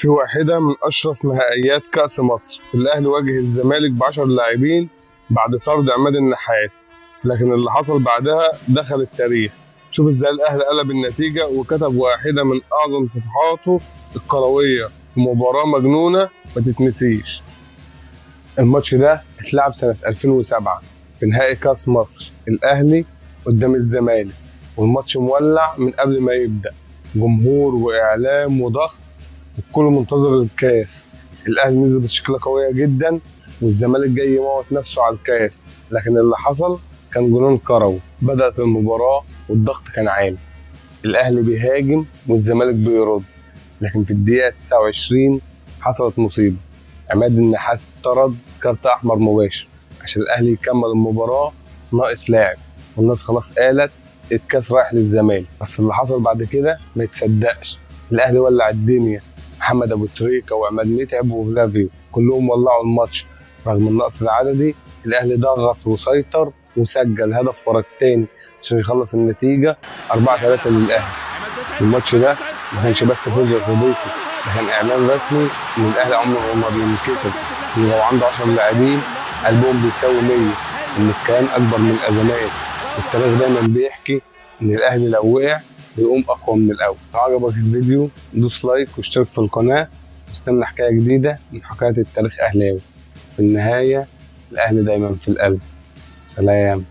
في واحدة من أشرس نهائيات كأس مصر، الأهلي واجه الزمالك ب10 لاعبين بعد طرد عماد النحاس، لكن اللي حصل بعدها دخل التاريخ. شوف ازاي الأهلي قلب النتيجة وكتب واحدة من أعظم صفحاته الكروية في مباراة مجنونة ما تتنسيش. الماتش ده اتلعب سنة 2007 في نهائي كأس مصر، الأهلي قدام الزمالك، والماتش مولع من قبل ما يبدأ، جمهور وإعلام وضغط والكل منتظر الكاس. الاهلي نزل بتشكيله قوية جدا والزمالك جاي يموت نفسه على الكاس، لكن اللي حصل كان جنون كروي. بدات المباراة والضغط كان عالي، الاهلي بيهاجم والزمالك بيرد، لكن في الدقيقة 29 حصلت مصيبة. عماد النحاس طرد كارت احمر مباشر عشان الاهلي يكمل المباراة ناقص لاعب، والناس خلاص قالت الكاس رايح للزمالك. بس اللي حصل بعد كده ما يتصدقش، الاهلي ولع الدنيا، محمد ابو تريكه وعماد متعب وفلافيو كلهم ولعوا الماتش. رغم النقص العددي الاهلي ضغط وسيطر وسجل هدف ورا التاني عشان يخلص النتيجة 4-3 للاهلي. الماتش ده ما كانش بس فوز يا صديقي، ده كان اعلان رسمي ان الاهلي عمره ما بينكسر، ان لو عنده 10 لاعبين قلبهم بيساوي 100، ان الكيان اكبر من الازمات، والتاريخ دايما بيحكي ان الاهلي لو وقع بيقوم اقوى من الاول. لو عجبك الفيديو دوس like واشترك في القناة، واستنى حكاية جديدة من حكايات التاريخ اهلاوي. في النهاية الاهلي دايما في القلب. سلام.